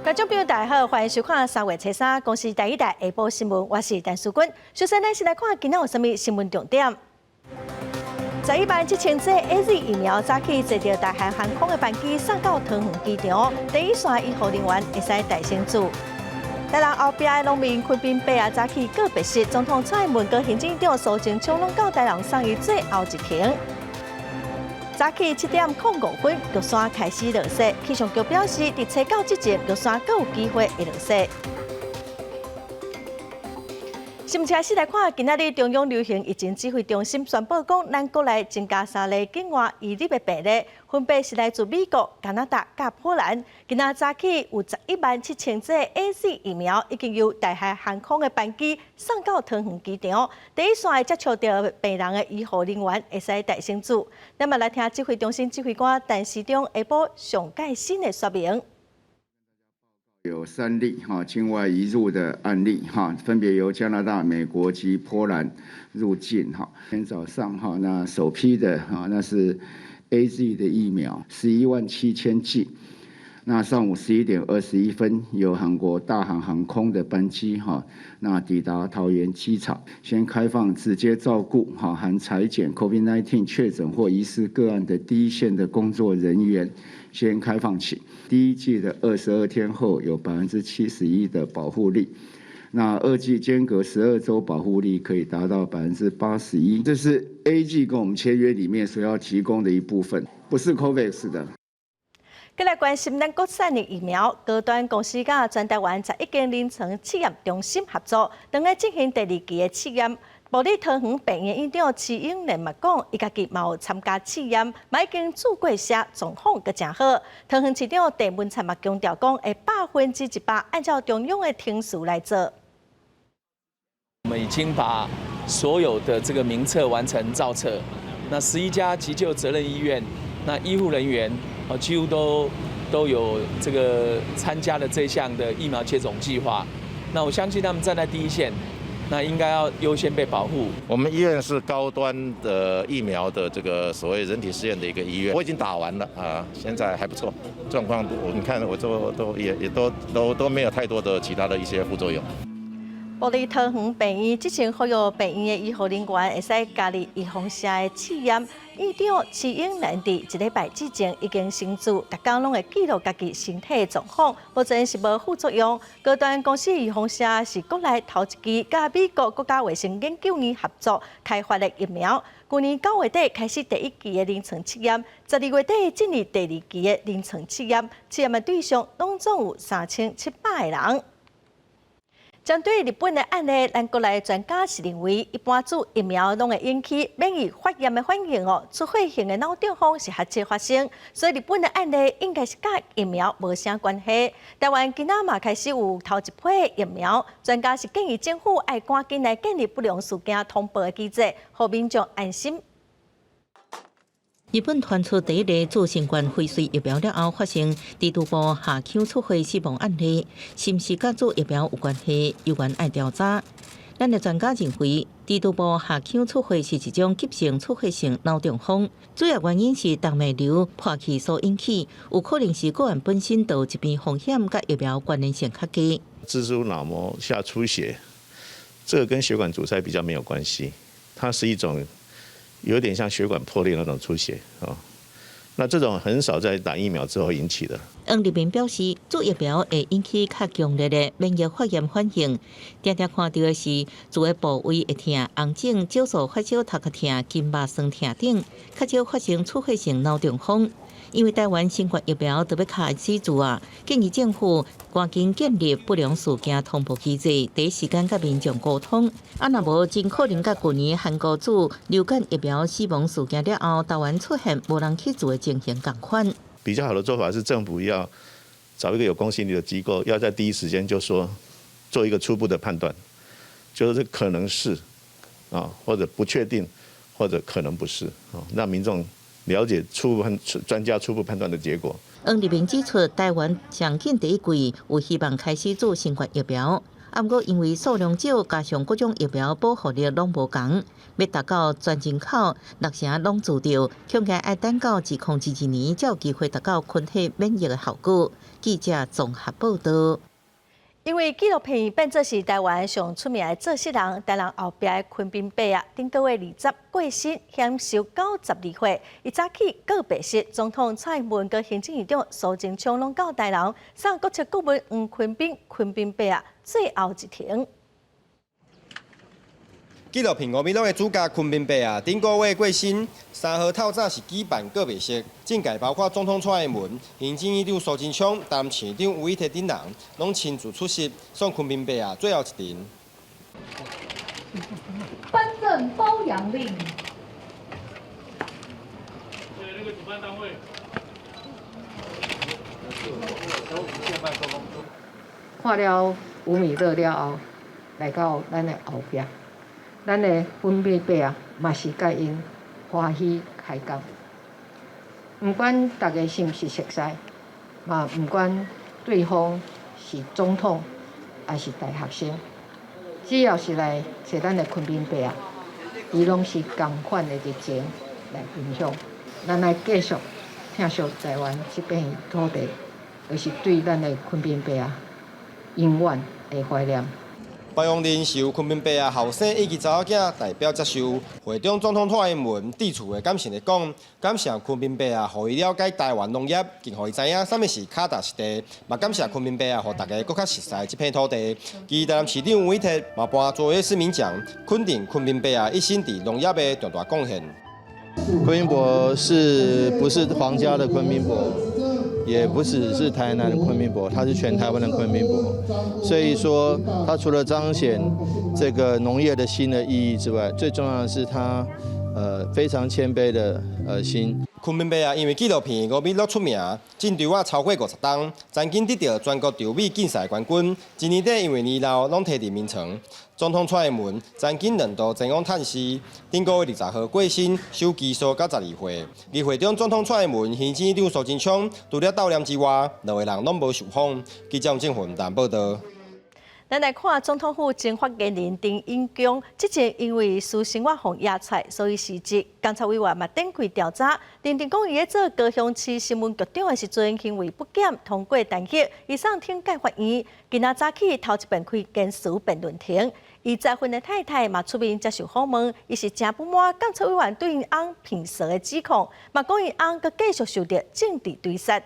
觀眾朋友大家好，歡迎收看三月初三公視第一台下晡新聞，我是陳淑君。首先，咱先來看今仔有啥物新聞重點。11萬7千劑 AZ 疫苗早起坐著大韓航空的班機送到桃園機場，第一線醫護人員會使大聲注。台南後壁的農民昆彬伯啊，早起告別式，總統蔡英文佮行政院長蘇貞昌攏到台南送伊最後一程。早起7點05分，玉山開始落雪，氣象局表示，佇初九之前，玉山閣有機會會落雪。新聞開始來看，今仔日中央流行疫情指揮中心宣布講，咱國內增加三例境外移入的病例，分別是來自美國、加拿大佮波蘭。今仔早起有11萬7千劑 AZ 疫苗已經由大韓航空的班機送到桃園機場，第一線會接觸著病人的醫護人員會使大聲注。咱嘛來聽指揮中心指揮官陳時中下晡上蓋新的說明。有三例哈境外移入的案例哈，分別由加拿大、美國及波蘭入境哈。今天早上哈，那首批的哈那是 AZ 的疫苗11萬7千劑。那上午11點21分，由韓國大韓航空的班機哈，那抵達桃園機場，先開放直接照顧哈含採檢 COVID-19 確診或疑似個案的第一線的工作人員，先開放起。第一劑的22天後有71%的保護力，那二劑間隔12週保護力可以達到81%。這是 AZ 跟我們簽約裡面所要提供的一部分，不是 COVAX 的。閣來關心咱國產的疫苗，高端公司佮全台灣11間臨床試驗中心合作，正咧進行第二期的試驗。部立桃園病院院長徐英蓮嘛講，伊家己嘛有參加試驗，嘛已經注過射，狀況閣誠好。桃園市長鄭文燦嘛強調講，會100%按照中央的程序來做。我們已經把所有的這個名冊完成造冊，那11家急救責任醫院，那醫護人員哦，幾乎都有這個參加了這項的疫苗接種計劃。那我相信他們站在第一線，那應該要優先被保護。我們醫院是高端的疫苗的這個所謂人體試驗的一個醫院，我已經打完了啊，現在還不錯，狀況我你看我都也都沒有太多的其他的一些副作用。部立桃園病院之前呼籲病院的醫護人員會使加入預防射的試驗。院長徐英蓮佇一禮拜之前已經先注，逐工攏會記錄家己身體的狀況，目前是無副作用。高端公司預防射是國內頭一支佮美國國家衛生研究院合作開發的疫苗。去年9月底開始第一期的臨床試驗，12月底進入第二期的臨床試驗，試驗的對象攏總有3700個人。針對日本的案例，咱國內專家是認為，一般注疫苗攏會引起免疫發炎的反應哦，出血性的腦中風是較少發生，所以日本的案例應該是佮疫苗無啥關係。台灣今仔嘛開始有頭一批疫苗，專家是建議政府愛趕緊來建立不良事件通報的機制，予民眾安心。日本傳出第一例注新冠輝瑞疫苗了後，發生佇肚部下腔出血死亡案例，是毋是佮注疫苗有關係？猶原愛調查。咱的專家認為，佇肚部下腔出血是一種急性出血性腦中風，主要原因是動脈瘤破氣所引起，有可能是個案本身就有疾病風險，佮疫苗關聯性較低。蜘蛛腦膜下出血，這個跟血管阻塞比較沒有關係，它是一種有點像血管破裂那種出血啊，那這種很少在打疫苗之後引起的。黃立明表示，注疫苗會引起較強烈的免疫發炎反應，常常看著的是注的部位會疼、紅腫、少數發燒、頭殼疼、筋肉痠疼等，較少發生出血性腦中風。因為台灣新冠疫苗都欲開始注啊，建議政府趕緊建立不良事件通報機制，第一時間佮民眾溝通。啊，若無真可能佮舊年韓國注流感疫苗死亡事件了後，台灣出現無人去注的情形仝款。比較好的做法是政府要找一個有公信力的機構，要在第一時間就說做一個初步的判斷，就是可能是啊，或者不確定，或者可能不是啊，讓民眾了解初步判專家初步判斷的結果。黃立明指出，台灣上緊第一季有希望開始注新冠疫苗，啊，啊，毋過因為數量少，加上各種疫苗保護力攏無仝，欲達到全人口六成攏注著，恐驚愛等到2022年才有機會達到群體免疫的效果。記者綜合報道。因為紀錄片變做是台灣上出名的做穡人，台南後壁的昆彬伯仔，頂個月20過身，享壽92歲。伊早起告別式，總統蔡英文佮行政院長蘇貞昌攏到台南，送國策顧問黃坤斌、昆彬伯仔最後一程。紀錄片吳米櫳的主角昆彬伯仔，頂個月過身，3號透早是舉辦告別式，政界包括總統蔡英文、行政院長蘇貞昌、台南市長吳以鐵等人，攏親自出席送昆彬伯仔最後一程。頒贈褒揚令。那個主辦單位。看了吳米樂了後，來到咱的後壁。咱的昆彬伯仔，嘛是佮𪜶歡喜開講。毋管大家是毋是熟似，嘛毋管對方是總統還是大學生，只要是來揣咱的昆彬伯仔，伊攏是仝款的熱情來分享。咱來繼續疼惜台灣這片土地，就是對咱的昆彬伯仔永遠的懷念。褒揚令是由昆彬伯仔後生以及查某囝代表接受。會中總統蔡英文致辭的感性的講，感謝昆彬伯仔，予伊了解台灣農業，更予伊知影啥物是腳踏實地，嘛感謝昆彬伯仔，予大家閣較熟似這片土地。其台南市長吳以鐵嘛頒卓越市民獎，肯定昆彬伯仔一生佇農業的重大貢獻。昆彬伯是不是皇家的昆彬伯？也不只是台南的昆彬伯，他是全台灣的昆彬伯，所以說他除了彰顯這個農業的新的意義之外，最重要的是他非常謙卑的心。昆彬伯仔，因為紀錄片《吳米樂》出名，種稻仔超過50冬，曾經得到全國稻米競賽冠軍。今年底因為年老，攏提佇眠床。總統蔡英文曾經兩度前往探視，頂個月20號過身，守期壽92歲。而會中總統蔡英文、行政院長蘇貞昌，除了悼念之外，兩個人攏無受訪。記者鄭雲丹報道。咱來看總統府前發言人陳允恭，之前因為私生活予攑出來，所以辭職。監察委員嘛展開調查，認定講伊咧做高雄市新聞局長的時陣行為不檢，通過彈劾，伊送懲戒法院。今仔早起頭一遍開言詞辯論庭，伊再婚的太太嘛出面接受訪問，伊是誠不滿監察委員對𪜶翁騙色的指控，嘛講𪜶翁閣繼續受著政治追殺。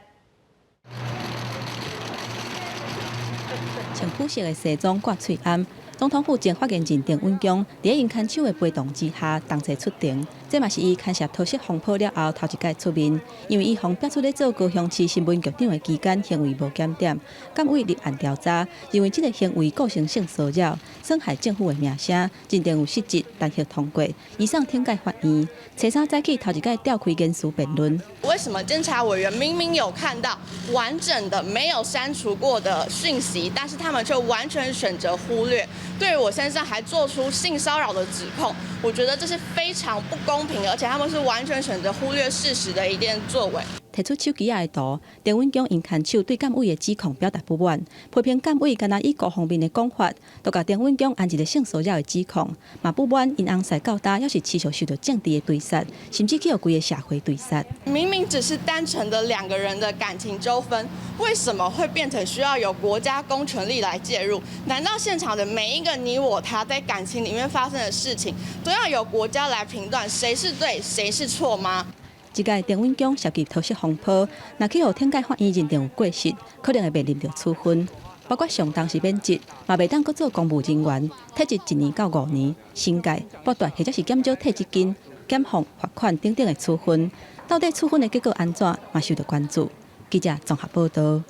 穿膚色的西裝掛喙罨，總統府前發言人陳允恭，佇𪜶牽手的陪同之下，同齊出庭。這嘛是伊牽涉桃色風波了後頭一擺出面，因為伊予爆出咧做高雄市新聞局長的期間行為無檢點，監委立案調查，認為這个行為構成性騷擾，損害政府的名聲，認定有失職，彈劾通過，移送懲戒法院。初三早起頭一擺召開言詞辯論。為什麼監察委員明明有看到完整的、沒有刪除過的訊息，但是他們卻完全選擇忽略，對我先生還做出性騷擾的指控？我覺得這是非常不公平，而且他們是完全選擇忽略事實的一件作為。提出手機仔的圖，陳允恭𪜶牽手對監委的指控表達不滿，批評監委干焦以各方面的講法，就共陳允恭安一个性騷擾的指控，嘛不滿𪜶翁婿到今猶是持續受到政治的追殺，甚至去予規个社會追殺。明明只是單純的兩個人的感情糾紛，為什麼會變成需要有國家公權力來介入？難道現場的每一個你我他在感情裡面發生的事情，都要由國家來評斷誰是對誰是錯嗎？這屆陳允恭涉及桃色風波，若去予懲戒法院認定有過失，可能會面臨著處分，包括上重是免職，嘛袂當閣做公務人員，退職1年到5年，懲戒、剝奪或者是減少退職金、減俸、罰款等等的處分。到底處分的結果按怎，嘛受到關注。記者綜合報道。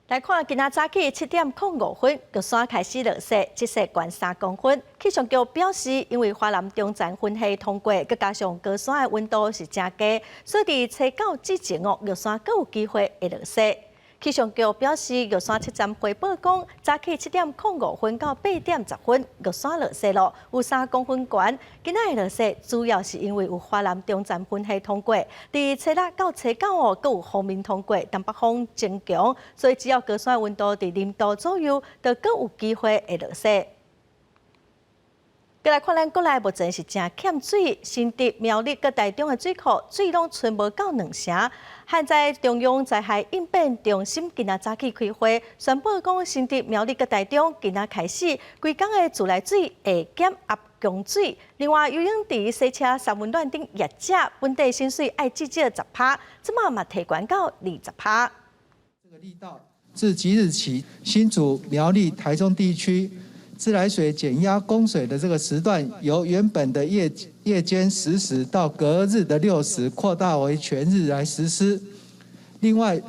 來看今仔早起7點05分，玉山開始落雪，積雪懸3公分。氣象局表示，因為華南中層雲系通過，閣加上高山的溫度是誠低，所以佇初九之前哦，玉山閣有機會會落雪。氣象局表示，玉山測站回報講，早起7點05分到8點10分，玉山落雪囉，有3公分懸。今仔的落雪主要是因為有華南中層雲系通過，佇初六到初九哦，閣有鋒面通過，東北風增強，所以只要高山溫度佇0度左右，就閣有機會會落雪。過來看咱國內目前是誠欠水，新竹、苗栗佮台中的水庫水攏賰無夠兩成。旱災中央災害應變中心今仔早起開會，宣布講新竹、苗栗佮台中今仔開始，規工的自來水會減壓供水。另外，游泳池、洗車、三溫暖等業者，本地薪水愛至少10趴，這馬嘛提懸到20趴。這個力道自即日起，新竹、苗栗、台中地區自來水減壓供水的這個時段，由原本的夜間10時到隔日的6時，擴大為全日來實施。另外，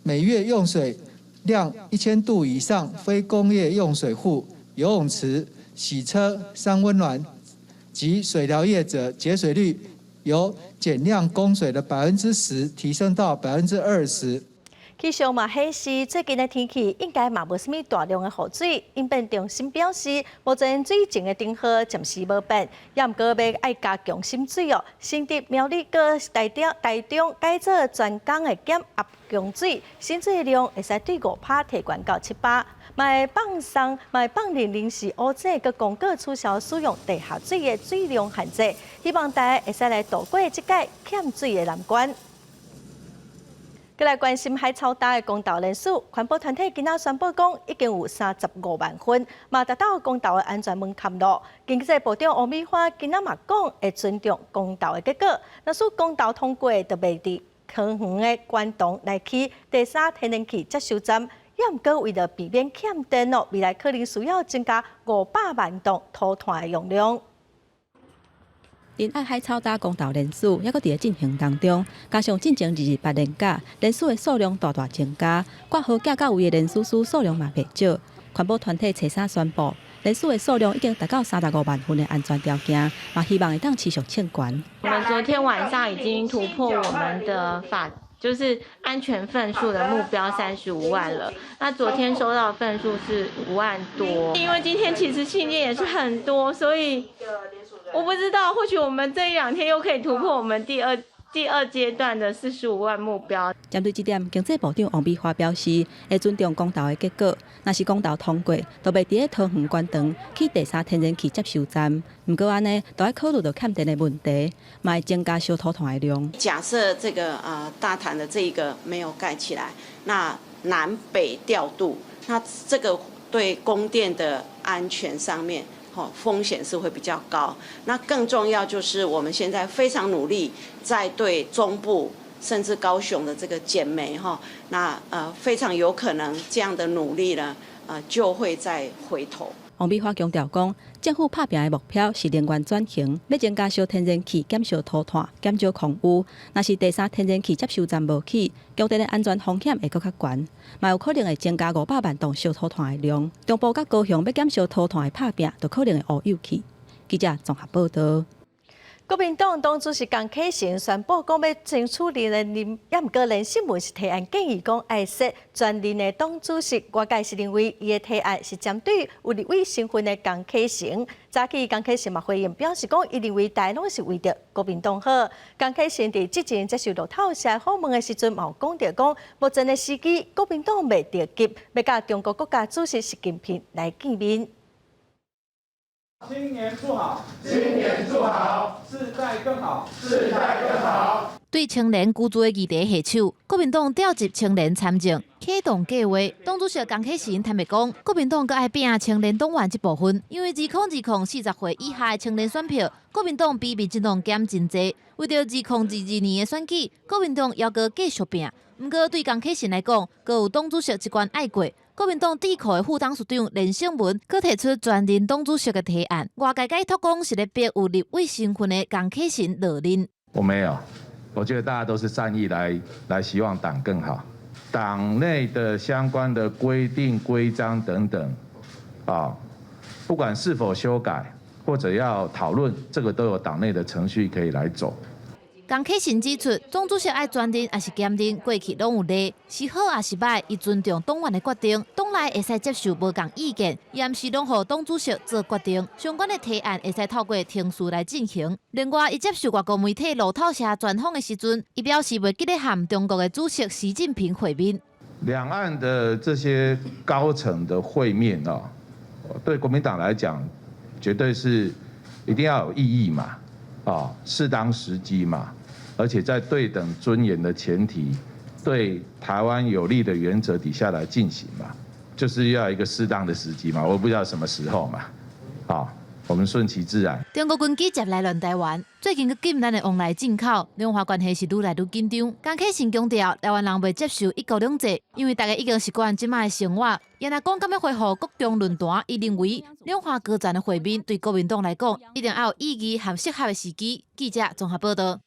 每月用水量1000度以上非工業用水戶、游泳池、洗車、三溫暖及水療業者，節水率由減量供水的10%提升到20%。氣象嘛顯示，最近的天氣應該嘛無啥物大量的雨水。應變中心表示，目前水情的燈號暫時無變，也毋過欲愛加強滲水哦。新竹、苗栗、閣台中改做全工的減壓供水，滲水量會使對5趴提懸到7趴，嘛會放鬆，嘛會放任臨時烏井閣公告取消使用地下水的水量限制，希望大家會使來渡過這屆欠水的難關。閣來關心海草礁的公投連署，環保團體今仔宣布講，已經有35萬份，嘛達到公投的安全門檻囉。經濟部長王美花今仔嘛講，會尊重公投的結果。若使公投通過，就袂佇桃園的關東來起第三天然氣接收站。也毋過為著避免欠電哦，未來可能需要增加500萬噸塗炭的容量。仁愛海草礁公投連署，猶閣佇咧進行當中，加上進前228連假，連署的數量大大增加，掛號寄到位的連署書數量嘛袂少。環保團體初三宣布，連署的數量已經達到35萬份的安全條件，嘛希望會當持續衝懸。我們昨天晚上已經突破我們的法，就是安全份數的目標35萬了。那昨天收到份數是5萬多，因為今天其實信件也是很多，所以我不知道，或許我們這一兩天又可以突破我們第二階段的45萬目標。針對這點，經濟部長王美花表示，會尊重公投的結果。若是公投通過，就袂佇咧桃園關長起第三天然氣接收站。毋過按呢，就愛考慮著欠電的問題，嘛會增加燒塗炭的量。假設這個大潭的這一個沒有蓋起來，那南北調度，那這個對供電的安全上面，風險是會比較高。那更重要就是我們現在非常努力在對中部甚至高雄的這個減煤哈，那非常有可能這樣的努力呢，就會再回頭。王美花強調講，政府拍拚的目標是能源轉型，欲增加燒天然氣、減燒塗炭、減少空污。若是第三天然氣接收站無起，供電的安全風險會閣較懸，嘛有可能會增加500萬噸燒塗炭的量。中部佮高雄欲減燒塗炭的拍拚，就可能會烏有去。記者綜合報道。國民黨黨主席江啟臣宣布講欲爭取連任，也毋過連勝文是提案建議講愛設專任的黨主席。外界是認為伊的提案是針對有立委身份的江啟臣。早起江啟臣嘛回應表示講，伊認為大家攏是為著國民黨好。江啟臣佇之前接受路透社訪問的時陣，嘛有講著講，目前的時機國民黨袂著急，欲佮中國國家主席習近平來見面。青年祝好，青年祝好，世代更好，世代更好。對青年居住的議題下手，國民黨調集青年參政，啟動計劃。黨主席江啟臣坦白講，國民黨閣愛拼青年黨員這部分，因為202040歲以下的青年選票，國民黨比民進黨減真濟。為著2022年的選舉，國民黨猶閣繼續拼。毋過對江啟臣來講，閣有黨主席這關愛過。國民黨智庫的副董事長連勝文，閣提出專任黨主席的提案，外界解讀講是咧逼有立委身份的江啟臣落任。我沒有，我覺得大家都是善意來希望黨更好，黨內的相關的規定、規章等等，啊，不管是否修改或者要討論，這個都有黨內的程序可以來走。江啟臣指出，黨主席愛專任抑是兼任，過去攏有例，是好抑是䆀，伊尊重黨員的決定，黨內會使接受無仝意見，也毋是攏予黨主席做決定。相關的提案會使透過程序來進行。另外，伊接受外國媒體路透社專訪的時陣，伊表示袂記得和中國的主席習近平會面。兩岸的這些高層的會面哦，對國民黨來講，絕對是一定要有意義嘛，啊，適當時機嘛，而且在對等尊嚴的前提，對台灣有利的原則底下來進行嘛，就是要一個適當的時機嘛，我不知道什麼時候嘛，啊。我們順其自然。中國軍機接來亂台灣，最近閣禁咱的往來進口，兩岸關係是愈來愈緊張。江啟臣強調，台灣人袂接受一國兩制，因為大家已經習慣這擺的生活。伊若講敢欲恢復國共論壇，伊認為兩岸高層的會面對國民黨來講，一定要有意義和適合的時機。記者綜合報道。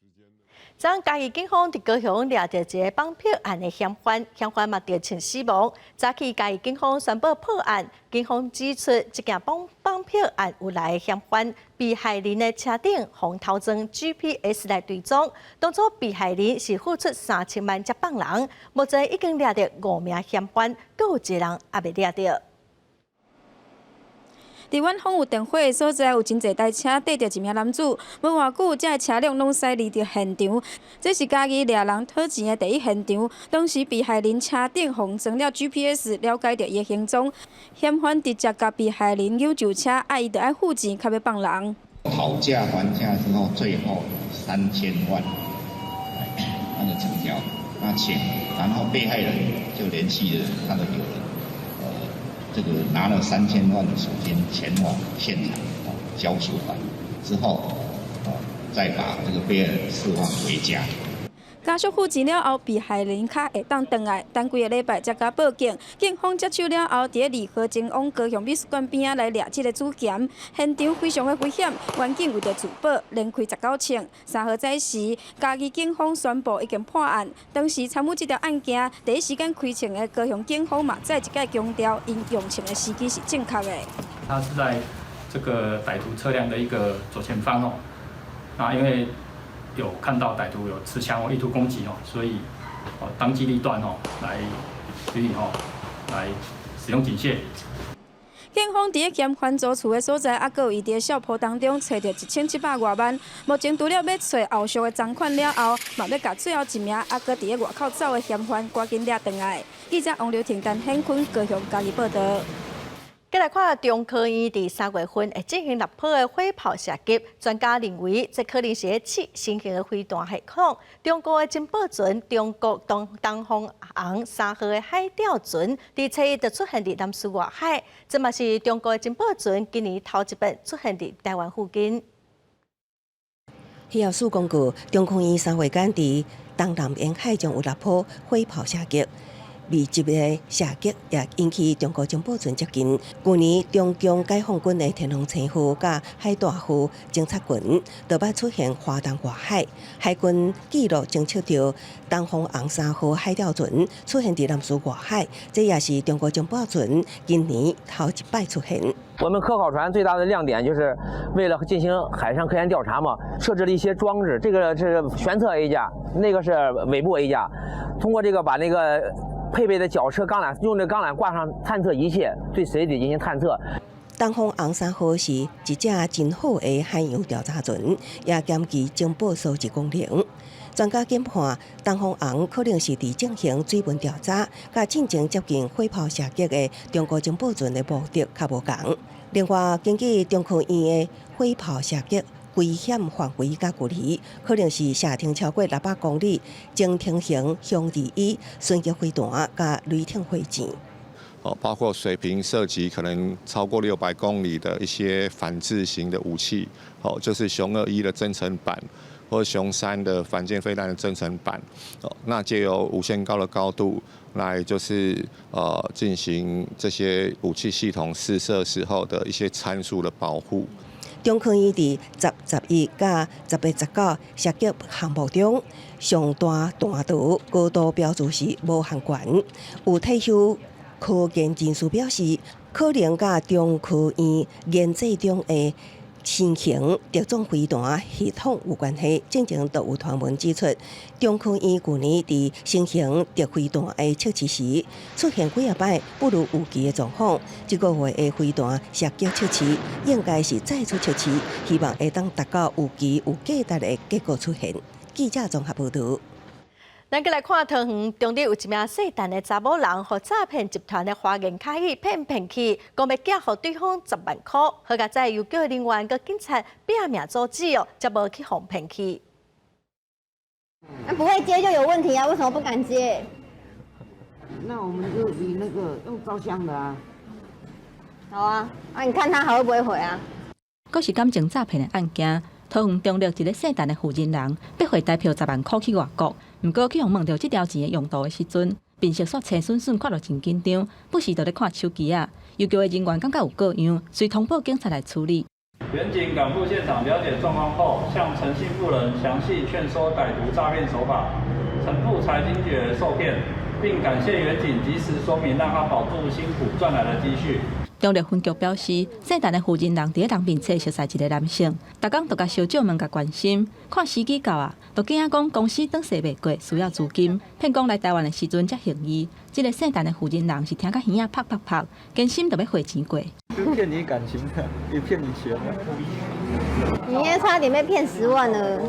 昨嘉義警方佇高雄掠著一个綁票案的嫌犯，嫌犯嘛著槍死亡。早起嘉義警方宣布破案，警方指出，這件綁票案有來嫌犯被害人的車頂予偷裝 GPS 來追蹤，當初被害人是付出3000萬才放人，目前已經掠著五名嫌犯，閣有一个人猶未掠著。佇阮訪有電火的所在，有真濟台車綴著一名男子，無偌久，這个車輛攏駛離著現場。這是嘉義掠人討錢的第一現場。當時被害人車頂予裝了 GPS，了解著伊的行蹤。嫌犯直接共被害人搝上車，啊，伊著愛付錢，較欲放人。討價還價之後，最後3000萬，那個成交，那請，然後被害人就聯繫了他的友人。這個拿了3000萬的贖金前往現場交贖款之後，再把這個被害人釋放回家。家屬付錢了後，被害人較會當轉來，等幾个禮拜才共報警。警方接手了後，佇咧離河前往高雄美術館邊仔來掠這个主嫌，現場非常的危險，員警為著自保，連開19槍。3號早時，嘉義警方宣布已經破案。當時參與這條案件，第一時間開槍的高雄警方嘛，再一擺強調，𪜶用槍的時機是正確的。他是在這個歹徒車輛的一個左前方哦，那因為有看到歹徒有持槍哦，意圖攻擊哦，所以哦當機立斷哦，來予以哦來使用警械。警方佇咧嫌犯租厝的所在，猶閣有伊佇咧笑鋪當中揣著1700外萬。目前除了欲揣後續的贓款了後，嘛欲共最後一名猶閣佇咧外口走的嫌犯趕緊掠轉來。記者王劉婷、陳顯坤高雄嘉義報道。繼來看中科院佇3月份會進行獵波的火炮射擊，專家認為這可能是咧試新型的飛彈系統。中國的情報船中國東方紅3號的海釣船，佇初一就出現佇南勢外海，這嘛是中國的情報船今年頭一擺出現佇台灣附近。氣候署公告，中科院3月間佇東南沿海將有獵波火炮射擊。密集的射擊也引起中國情報船接近。去年中共解放軍的天龍星號佮海帶號偵察群，就捌出現華東外海。海軍記錄偵測到東方紅3號海釣船出現佇南勢外海，這也是中國情報船今年頭一擺出現。我們科考船最大的亮點就是為了進行海上科研調查嘛，設置了一些裝置，這個是舷側 A 架，那個是尾部 A 架，通過這個把那個配備的絞車鋼纜，用這鋼纜掛上探測儀器，對水底進行探測。東方紅3號是一隻真好的海洋調查船，也兼具情報收集功能。專家研判，東方紅可能是佇進行水文調查，佮進前接近火炮射擊的中國情報船的目的較無仝。另外，根據中科院的火炮射擊危險範圍佮距離，可能是射程超過600公里，偵聽型雄二一巡擊飛彈佮雷霆火箭。哦，包括水平射擊可能超過600公里的一些反制型的武器，哦，就是雄21的增程版，或雄3的反艦飛彈的增程版，哦，那藉由無限高的高度來就是進行這些武器系統試射時候的一些參數的保護。中科院佇10、11佮18、19射擊項目中，上大彈道高度標註是無限懸。有退休科研人士表示，可能佮中科院研製中的新型特種飛彈系統有關係。進前就有傳聞指出，中科院舊年佇新型特飛彈的測試時，出現幾仔擺不如預期的狀況。這個月的飛彈射擊測試應該是再次測試，希望會當達到預期有價值的結果出現。記者綜合報導。咱閣來看桃園中壢有一名姓陳的查某人，予詐騙集團的花言巧語騙騙去，講欲寄予對方10萬箍，好佳哉郵局人員佮警察拼命阻止哦，才無去予騙去。那不會接就有問題啊？為什麼不敢接？那我們就以那個用照相的啊。好啊，啊，你看他還會不會回啊？閣是感情詐騙的案件，桃園中壢一个姓陳的負責人，欲匯台票10萬箍去外國，毋過去予問著這條錢的用途的時陣，面色煞青筍筍，看著真緊張，不時就咧看手機仔。郵局的人員感覺有過樣，遂通報警察來處理。員警趕赴現場了解狀況後，向陳姓婦人詳細勸說歹徒詐騙手法，陳婦才驚覺受騙，並感謝員警及時說明，讓他保住辛苦賺來的積蓄。中壢分局表示，姓陳的負責人佇咧人面冊熟似一个男性，逐工都共小姐問共關心，看時機到啊，就驚講公司轉勢袂過，需要資金，騙講來台灣的時陣才還伊。這个姓陳的負責人是聽甲耳仔啪啪啪，堅心就欲匯錢過。就騙你感情的，也騙你錢。你差點被騙10萬了。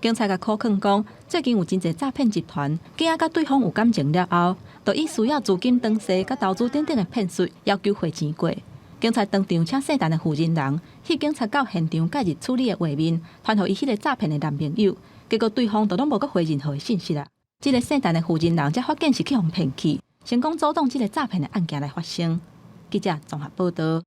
警察共苦勸講，最近有真濟詐騙集團，驚佮對方有感情了後，就以需要資金轉勢佮投資等等的騙術，要求匯錢過。警察當場請姓陳的負責人，翕警察到現場介入處理的畫面，傳予伊彼个詐騙的男朋友，結果對方就攏無閣回任何的信息啦。這个姓陳的負責人才發現是去予騙去，成功阻擋這个詐騙的案件來發生。記者綜合報導。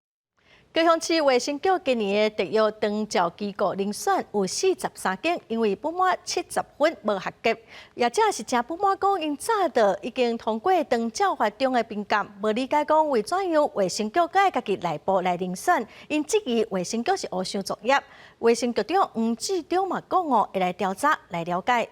高雄市衛生局今年的特約長照機構遴選有43間，因為不滿70分無合格，業者是誠不滿，講𪜶早就已經通過長照法中的評鑑，無理解講為怎樣衛生局閣愛家己內部來遴選，𪜶質疑衛生局是烏箱作業。衛生局長黃志忠嘛講哦，會來調查來了解。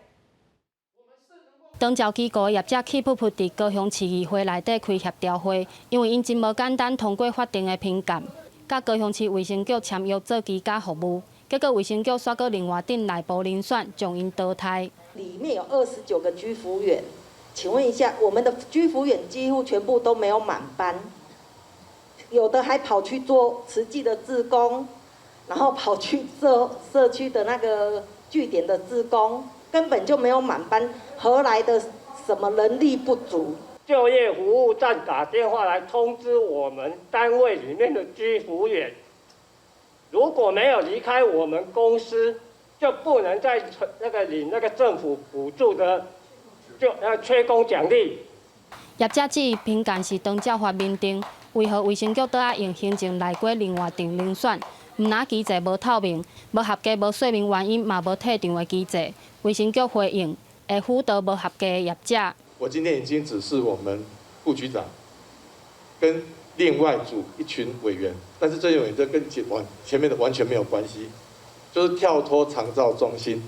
長照機構業者氣噗噗佇高雄市議會內底開協調會，因為𪜶真無簡單通過法定的評鑑。佮高雄市衛生局簽約做居家服務，結果衛生局煞閣另外佇內部遴選，將𪜶淘汰。裡面有29個居服員，請問一下，我們的居服員幾乎全部都沒有滿班，有的還跑去做慈濟的志工，然後跑去做社區的那個據點的志工，根本就沒有滿班，何來的什麼人力不足？就業服務站打電話來通知我們單位裡面的居服員，如果沒有離開我們公司，就不能再那個領那個政府補助的，就缺工獎勵。業者質疑評鑑是長照法明定，為何衛生局閣愛用行政內規另外定遴選？毋但機制無透明、無合格、無說明原因，嘛無退場的機制。衛生局回應會輔導無合格的業者。我今天已經指示我們副局長跟另外組一群委員，但是這些委員這跟前面的完全沒有關係，就是跳脫長照中心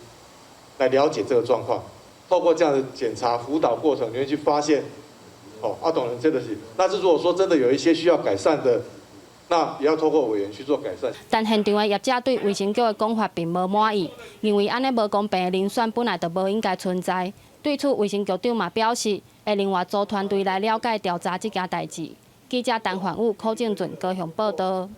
來了解這個狀況，透過這樣的檢查輔導過程，你會去發現，哦，阿董人真的是，但是如果說真的有一些需要改善的，那也要透過委員去做改善。但現場的業者對衛生局的講法並無滿意，認為按呢無公平的遴選本來就無應該存在。對此，衛生局長嘛表示，會另外組團隊來了解調查這件代誌。記者陳焕武、柯正俊高雄報導。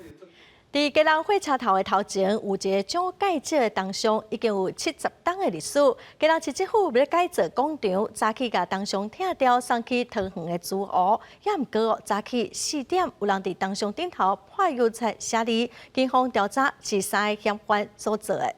佇基隆火車頭的頭前有一个蔣介石的銅像，已經有70冬的歷史。基隆市政府欲改造廣場，早起共銅像拆掉，送去桃園的竹湖。也毋過早起4點，有人佇銅像頂頭潑油漆寫字，警方調查是三个嫌犯所做的。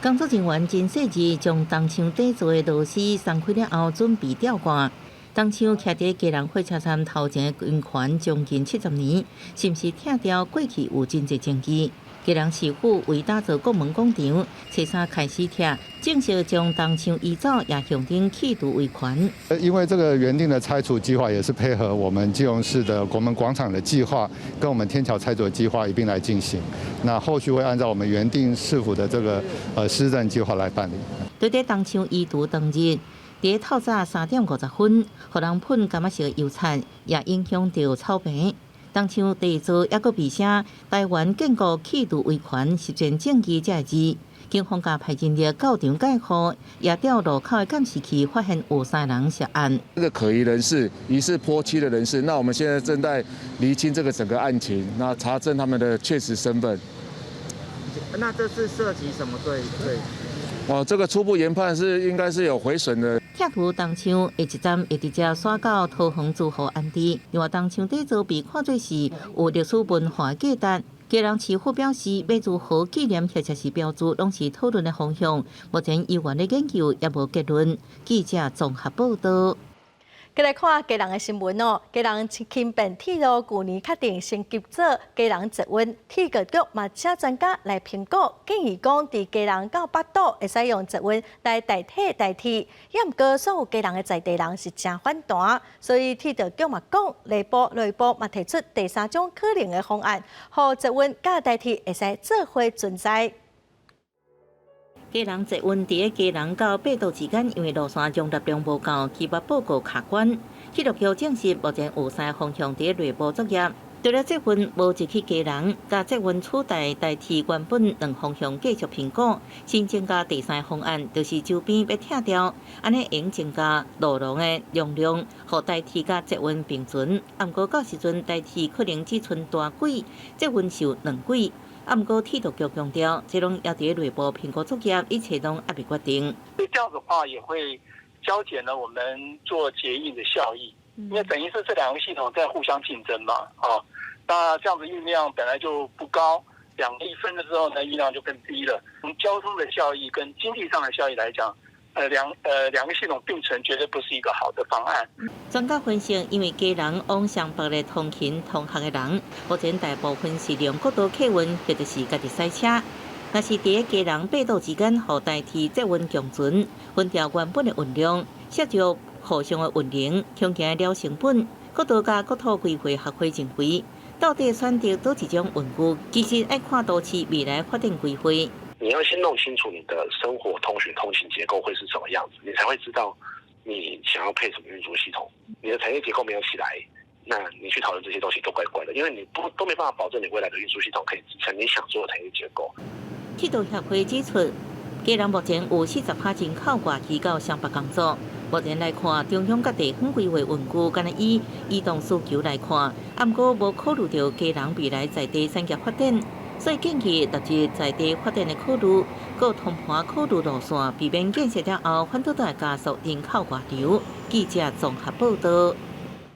工作人員真細緻，將銅像底座的螺絲鬆開了後，準備吊掛。銅像徛佇基隆火車站頭前的圓環將近70年，是毋是拆掉？過去有真濟爭議。基隆市府為打造國門廣場，初三開始拆，正式將銅像移走，也象徵去除威權。因為這個原定的拆除計劃也是配合我們基隆市的國門廣場的計劃，跟我們天橋拆除的計劃一併來進行。那後續會按照我們原定市府的這個施政計劃來辦理。對佇銅像移除當日，佇透早3點50分，予人噴柑仔色油漆，也影響著草坪。東廠底座猶閣被寫台灣建國棄渡維權實踐正義這个字，警方共派人力到場解護，也調路口的監視器發現有三人涉案。這個可疑人士，疑似潑漆的人士，那我們現在正在釐清這個整個案情，那查證他們的確實身份。那這是涉及什麼罪？對。哦，這個初步研判是應該是有毀損的。拆除東廠下一站會直接徙到桃園租戶安置。另外，東廠底座被看做是有歷史文化價值。基隆市府表示，欲如何紀念或者是標註，攏是討論的方向。目前有關的研究猶無結論。記者綜合報導。繼來看基隆的新聞哦，基隆輕便鐵路舊年確定升級做基隆捷運，鐵道局嘛請專家來評估，建議講佇基隆到八堵會使用捷運來代替台鐵，也毋過所有基隆的在地人是誠反彈，所以鐵道局嘛講，內部內部嘛提出第三種可能的方案，予捷運佮台鐵會使做伙存在。基隆捷運佇基隆到八堵之間，因為路線容納量無夠，計劃報告卡關。鐵路局證實，目前有三個方向佇內部作業。除了捷運無入去基隆，共捷運取代台鐵原本兩方向繼續評估，新增加第三個方案，就是周邊欲拆掉，按呢會用增加路廊的容量，予台鐵佮捷運並存。啊，毋過到時陣台鐵可能只賰單軌，捷運受兩軌。啊，毋過鐵道局強調，這攏猶佇內部評估作業，一切攏猶未決定。這樣子的話，也會削減了我們做捷運的效益，因為等於是這兩個系統在互相競爭嘛，啊，那這樣子運量本來就不高，兩個一分了之後呢，運量就更低了。從交通的效益跟經濟上的效益來講，兩個系統並存絕對不是一個好的方案。專家分析，因為基隆往雙北的通勤通學的人，目前大部分是用國道客運或者是家己駛車。若是佇基隆八堵之間，予台鐵捷運共存，分掉原本的運量，涉及互相的運營，恐驚了成本。國道佮國土規劃學會認為，到底選擇佗一種運具，其實愛看都市未來發展規劃。你要先弄清楚你的生活通訊通勤結構會是什麼樣子，你才會知道你想要配什麼運輸系統。你的產業結構沒有起來，那你去討論這些東西都怪怪的，因為你不都沒辦法保證你未來的運輸系統可以支撐你想做的產業結構。鐵道協會指出，基隆目前有40%人口外移到雙北工作。目前來看，中央佮地方規劃運具，敢若以移動需求來看，毋過無考慮著基隆未來在地產業發展。所以建議納入在地發展的考慮，閣通盤考慮路線，避免建設了後反倒會加速人口外流。記者綜合報導。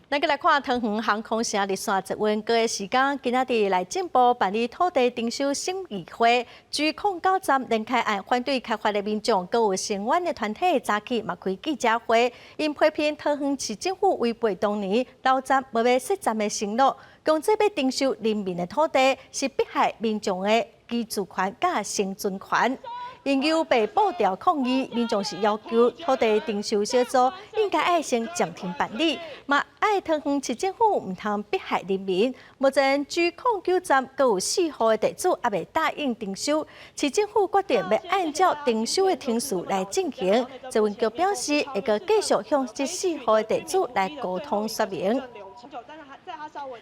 咱閣來看桃園航空城綠線捷運過的時間，今仔日內政部辦理土地徵收審議會，G09站連開案反對開發的民眾，閣有聲援的團體早起嘛開記者會，𪜶批評桃園市政府違背當年老站無欲設站的承諾，強制欲徵收人民的土地，是迫害民眾的居住權佮生存權。𪜶猶白布條抗議，民眾是要求土地徵收小組應該愛先暫停辦理，嘛愛桃園市政府毋通迫害人民。目前 G09站閣有四戶的地主猶未答應徵收，市政府決定欲按照徵收的程序來進行。捷運局表示，會閣繼續向這四戶的地主來溝通說明。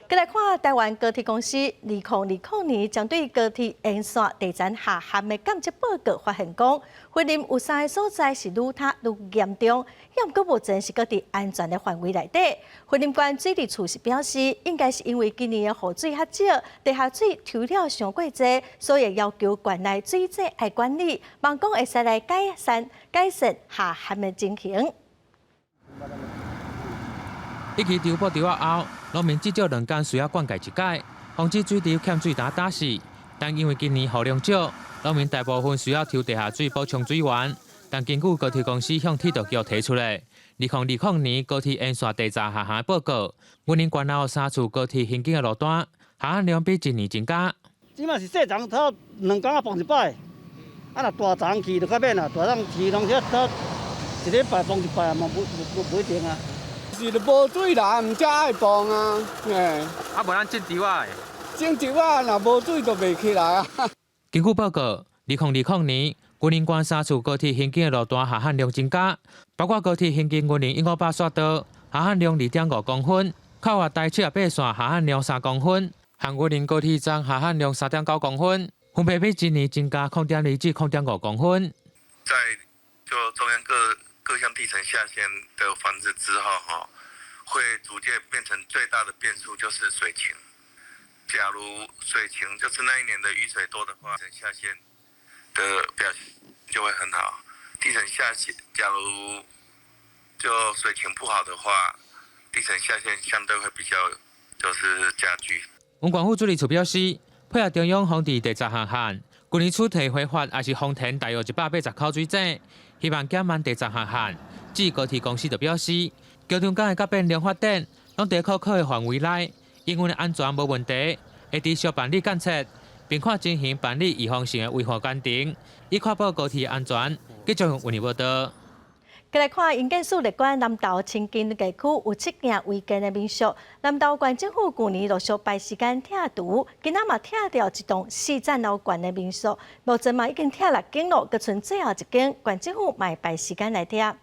閣來看台灣高鐵公司，2020年針對高鐵沿線地層下陷的監測報告發現講，雲林有三个所在是愈塌愈嚴重，猶毋過目前是閣佇安全的範圍內底。雲林縣水利處是表示，應該是因為今年的雨水較少，地下水抽了傷過濟，所以要求縣內水井愛管理，望講會使來改善下陷的情形。一期抽布池後，農民至少2工需要灌溉一擺，防止水池欠水焦焦死。但因為今年雨量少，農民大部分需要抽地下水補充水源。但根據高鐵公司向鐵道局提出的2020年高鐵沿線地層下陷報告，雲林縣內有三處高鐵行經的路段下陷量比一年增加。這馬是細層，頭2工仔放一擺，啊若大層去就較免啦，大層去攏遐一禮拜放一擺嘛，無一定啊。是無水來，毋才愛放啊，嘿。啊，無咱種稻仔。種稻仔若無水就袂起來啊。根據報告，2020年，雲林縣三處高鐵行經的路段下旱量增加，包括高鐵行經雲林1500雪道，下旱量2.5公分；靠外台78線下旱量3公分，和雲林高鐵站下旱量3.9公分，分別比今年增加0.2至0.5公分。在就中央各項地層下陷的防治之後，哈，會逐漸變成最大的變數就是水情。假如水情就是那一年的雨水多的話，地層下陷的表現就會很好。地層下陷，假如就水情不好的話，地層下陷相對會比較就是加劇。阮縣府水利處表示，配合中央防治第十項旱，舊年初提開發也是封填大約180口水井，希望減慢第十項旱。至於高鐵公司就表示，高雄港的甲變量發展，攏佇可控的範圍內，營運的安全無問題，會持續辦理檢測，並看情形辦理預防性的維護工程，以確保高鐵安全。繼續為你報道。過來看，營建署列管南投清境地區有七間違建的民宿。南投縣政府舊年陸續排時間拆除，今仔嘛拆掉一棟四層樓懸的民宿，目前嘛已經拆六間咯，閣賰最後一間，縣政府嘛會排時間來拆。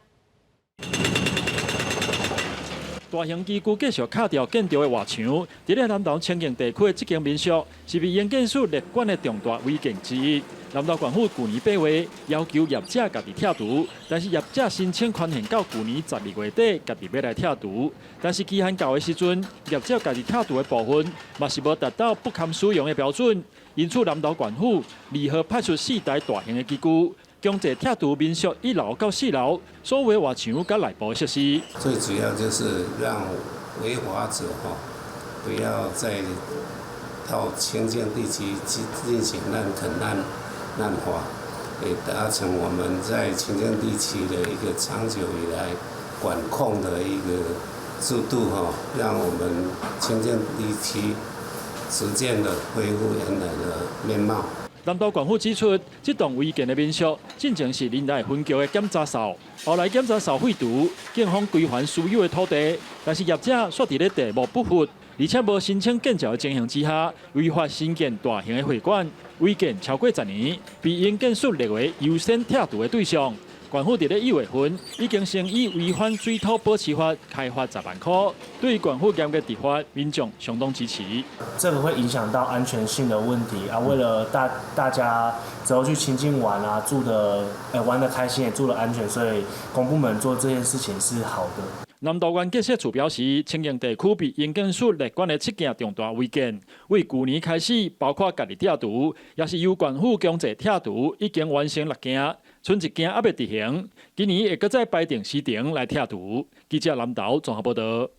大型機具繼續敲掉建築的外牆，佇咧南投清境地區的這間民宿，是被營建署列管的重大違建之一。南投縣府舊年8月要求業者家己拆除，但是業者申請寬限到舊年12月底，家己欲來拆除。但是期限到的時陣，業者家己拆除的部分嘛是無達到不堪使用的標準，因此南投縣府聯合派出四台大型的機具，強制拆除民宿1樓到4樓所有外牆佮內部設施。最主要就是讓違法者吼不要再到清境地區進進行濫墾濫伐，也達成我們在清境地區的一個長久以來管控的一個制度吼，讓我們清境地區逐漸的恢復原來的面貌。南投縣府指出，這棟違建的民宿，進前是仁愛分局的檢查哨，後來檢查哨廢除，警方歸還私有的土地，但是業者卻佇咧地目不符，而且無申請建照的情形之下，違法興建大型的會館，違建超過10年，被營建署列為優先拆除的對象。縣府佇咧1月份已經先以違反水土保持法開罰10萬塊，對於縣府嚴格執法，民眾相當支持。這個會影響到安全性的問題啊！為了大家之後去清境玩啊，住的玩得開心，也住得安全，所以公部門做這件事情是好的。南投縣建設處表示，清境地區被營建署列管的七件重大違建，為舊年開始，包括家己拆除，也是由縣府強制拆除，已經完成六件，賰一件猶未執行，今年會閣再排定時程來拆除。記者南投綜合報道。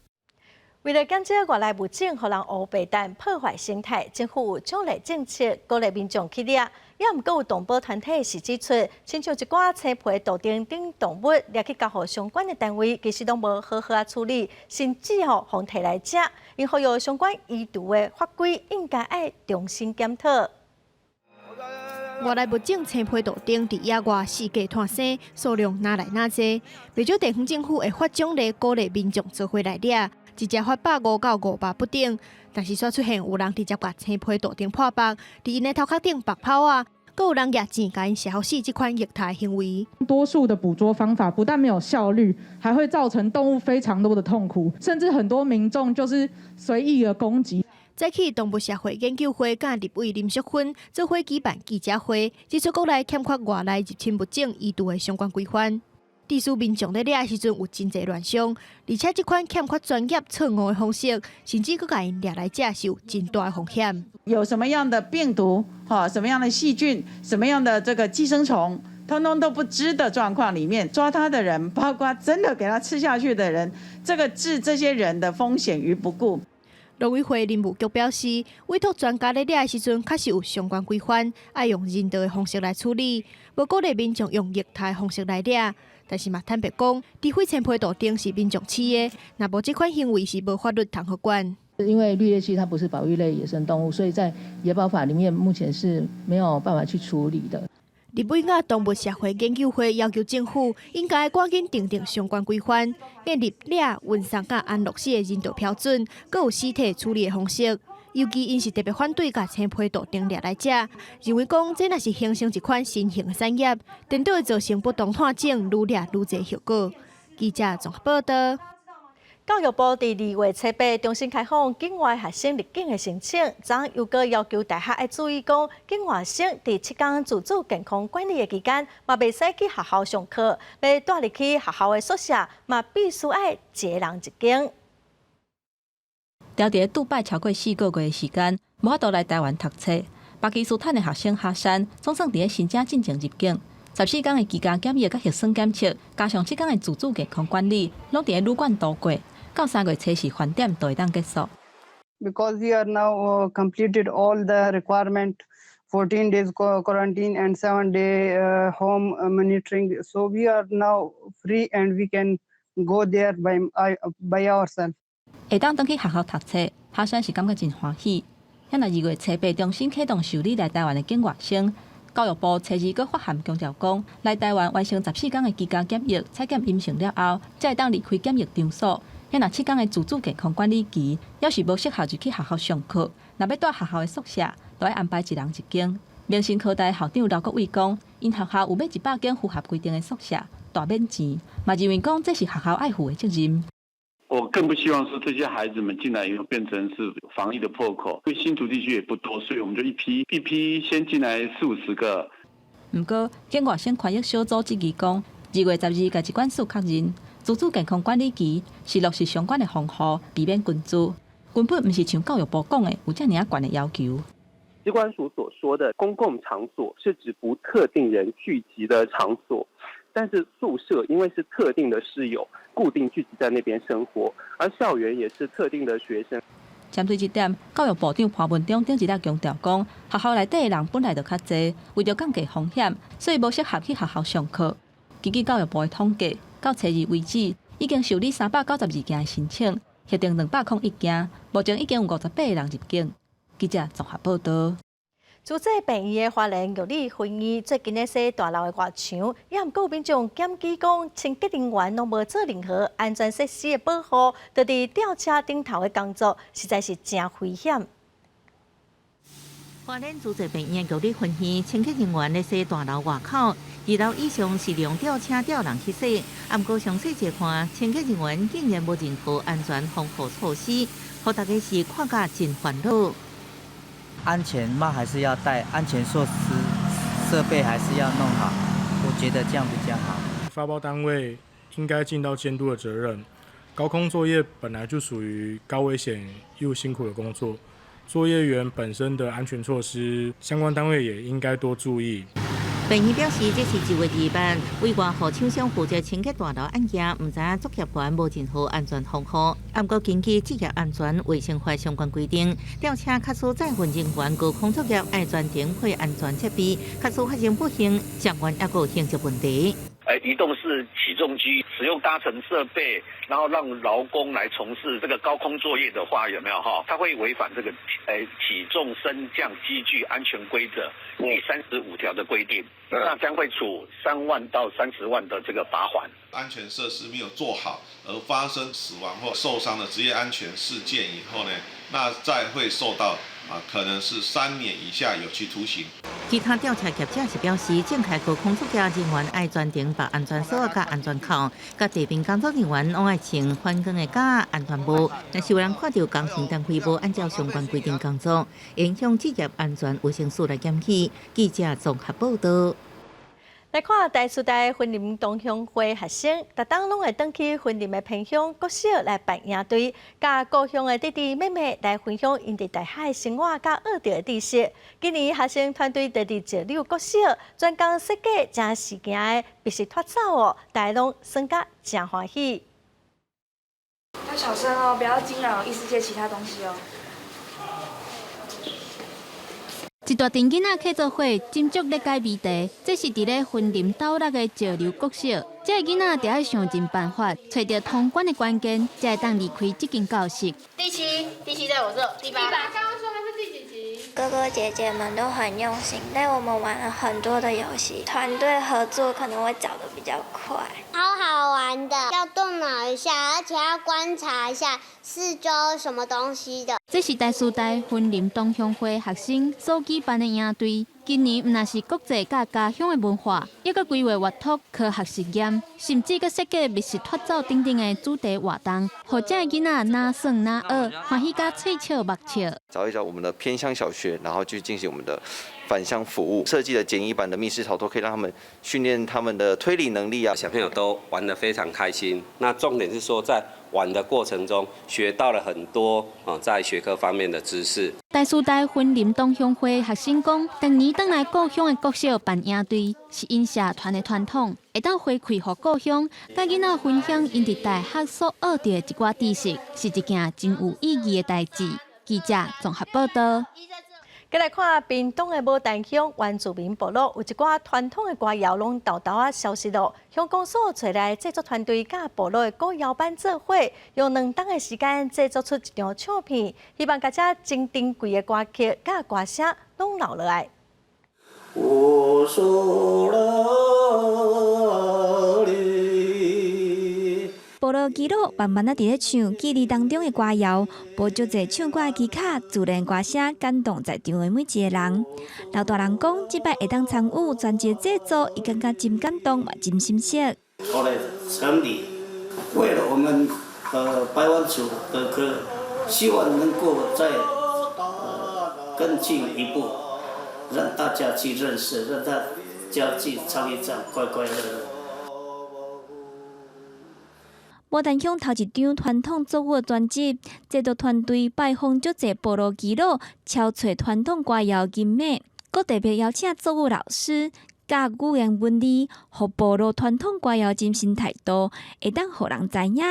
為了減少外來物種予人烏白蛋破壞生態，政府有獎勵政策鼓勵民眾去掠。也毋過有動保團體是指出，親像一寡青皮杜丁等動物掠去交予相關的單位，其實攏無好好仔處理，甚至吼予提來食。𪜶呼籲相關移除的法規應該愛重新檢討。外來物種青皮杜丁佇野外四界湠生，數量愈來愈濟。袂少地方政府會發獎勵鼓勵民眾做伙來掠，一隻罰150到500不等。但是煞出現有人直接共青皮杜丁破腹，佇𪜶的頭殼頂縛炮仔，閣有人攑錢共𪜶挾予死這款虐待行為。多數的捕捉方法不但沒有效率，還會造成動物非常多的痛苦，甚至很多民眾就是隨意的攻擊。早起動物社會研究會佮立委林淑芬做伙舉辦記者會，指出國內欠缺外來入侵物種移除的相關規範。致使民眾咧掠的時陣有真濟亂象，而且這款欠缺專業錯誤的方式，甚至閣共𪜶掠來食是有真大的風險。有什麼樣的病毒，哈，什麼樣的細菌，什麼樣的這個寄生蟲，通通都不知的狀況裡面，抓他的人，包括真的給他吃下去的人，這個置這些人的風險於不顧。農委會林務局表示，委託專家咧掠的時陣，確實有相關規範，愛用人道的方式來處理，無鼓勵民眾用虐待方式來掠。但是嘛，坦白講，除非青皮杜丁是民眾飼的，若無這款行為是無法律通予管。因為綠鬣蜥它不是保育類野生動物，所以在野保法裡面目前是沒有辦法去處理的。立委佮動物社會研究會要求政府應該趕緊訂定相關規範，建立掠、運送佮安樂死的人道標準，閣有屍體處理的方式。尤其𪜶是特別反對共青皮杜丁掠來食，認為講這若是形成一款新型的產業，顛倒會造成不同品種愈掠愈濟後果。記者綜合報道。教育部佇2月初8重新開放境外學生入境的申請，昨又閣要求大學愛注意講，境外生佇7天自主健康管理的期間，嘛袂使去學校上課，欲帶入去學校的宿舍，嘛必須愛一個人一間。佇咧杜拜超過4個月的時間，無法度來台灣讀冊。巴基斯坦的學生哈山總算佇咧申請進前入境。14天的居家檢疫佮核酸檢測，加上7天的自主健康管理，攏佇咧旅館度過。到3月初四返點就會當結束。 Because we are now completed all the requirement, 14 days quarantine and 7 day home monitoring. So we are now free and we can go there by ourselves. 會當轉去學校讀冊，哈山是感覺真歡喜。遐若2月初8重新啟動受理來台灣的境外生，教育部初二閣發函強調講，來台灣完成14天的居家檢疫，採檢陰性了後，才會當離開檢疫場所。遐若7天的自主健康管理期，猶是無適合入去學校上課。若欲蹛學校的宿舍，著愛安排一人一間。明新科大校長劉國偉講，𪜶學校有買100間符合規定的宿舍，大免錢，嘛認為講這是學校愛負的責任。我更不希望說這些孩子們進來以後變成是防疫的破口，因為新竹地區也不多，所以我們就一批一批先進來四五十個。毋過，境外生權益小組質疑講，2月12共疾管署確認，自主健康管理期是落實相關的防護，避免群聚，根本毋是像教育部講的有遮爾仔懸的要求。疾管署所說的公共場所是指不特定人聚集的場所，但是宿舍因為是特定的室友固定聚集在那邊生活，而校園也是特定的學生。針對這點，教育部長潘文忠頂一日強調講，學校內底的人本來就較濟，為著降低風險，所以無適合去學校上課。根據教育部的統計，到初二為止，已經受理392件的申請，核定201件，目前已經有58個人入境。記者綜合報道。主濟病院的花蓮玉里分院最近咧洗大樓的外牆，也毋過有民眾檢舉講，清潔人員攏無做任何安全設施的保護，就佇吊車頂頭的工作，實在是誠危險。花蓮主濟病院玉里分院清潔人員咧洗大樓外口，二樓以上是用吊車吊人去洗，毋過詳細一看，清潔人員竟然無任何安全防護措施，予大家是看甲真煩惱。安全帽還是要戴，安全措施設備還是要弄好，我覺得這樣比較好。發包單位應該盡到監督的責任。高空作業本來就屬於高危險又辛苦的工作，作業員本身的安全措施，相關單位也應該多注意。病院表示，這是1月28，委外予廠商負責清潔大樓案件，毋知影作業員無任何安全防護。毋過根據職業安全衛生法相關規定，吊車卡使載運人員高空作業愛全程配安全設備，假使發生不幸，相關猶閣有刑責問題。移動式起重機使用搭乘設備，然後讓勞工來從事這個高空作業的話，有沒有哈？他會違反這個起重升降機具安全規則第35條的規定，那將會處3萬到30萬的這個罰鍰。安全設施沒有做好而發生死亡或受傷的職業安全事件以後呢，那再會受到可能是3年以下有期徒刑。其他吊車業者是表示，展開高空作業人員愛全程綁安全索佮安全扣，佮地面工作人員攏愛穿反光的夾安全帽。若是有人看著工程單位無按照相關規定工作，影響職業安全衛生署來檢舉。記者綜合報道。來看台師大雲林同鄉會學生，逐冬攏會轉去雲林的偏鄉國小來辦營隊，佮故鄉的弟弟妹妹來分享𪜶佇大學的生活佮學著的知識。今年學生團隊佇石榴國小專工設計誠時行的密室脫走哦，大家攏耍甲誠歡喜。要小聲哦，不要驚擾異世界其他東西哦。一大陣囡仔客做伙，斟酌咧解謎題。這是佇咧雲林斗六的石榴國小，這个囡仔著愛想盡辦法，揣著通關的關鍵，才會當離開這間教室。第七，第七在我這，第八。第八，剛剛說他是第幾集？哥哥姐姐們都很用心，帶我們玩了很多的遊戲，團隊合作可能會找得比較快。好好玩的，要動腦一下，而且要觀察一下四周什麼東西的。這是台師大雲林同鄉會學生所舉辦的營隊。今年毋但是國際佮家鄉的文化，抑閣規劃閱讀科學實驗，甚至閣設計密室脫走等等的主題活動，予遮的囡仔若耍若學，歡喜甲喙笑目笑。找一找我們的偏鄉小學，然後去進行我們的返鄉服務，設計的簡易版的密室逃脫，可以讓他們訓練他們的推理能力啊。小朋友都玩得非常開心。那重點是說，在玩的過程中學到了很多啊，在學科方面的知識。台師大雲林同鄉會學生講，逐年轉來故鄉的國小辦營隊，是𪜶社團的傳統，會當回饋予故鄉，佮囡仔分享𪜶佇大學所學著的一寡知識，是一件真有意義的代誌。記者綜合報道。繼來看屏東的牡丹鄉原住民部落，有一寡傳統的歌謠攏沓沓仔消失囉。鄉公所揣來製作團隊佮部落的歌謠班做伙，用2冬的時間製作出一張唱片，希望共這真珍貴的歌曲佮歌聲攏留落來。我說了部落耆老慢慢仔佇咧唱記憶當中的歌謠，無足濟唱歌的技巧，自然歌聲感動在場的每一個人。老大人講，這擺會當參與專輯製作，伊感覺真感動，嘛真心適。後來城裡為了我們排灣族的歌，希望能夠再更進一步，讓大家去認識，讓大家去唱一唱，快快樂樂。牡丹鄉頭一張傳統族語專輯，製作團隊拜訪足濟部落耆老，敲揣傳統歌謠音碼，閣特別邀請族語老師教語言文字，予部落傳統歌謠精神態度，會當予人知影。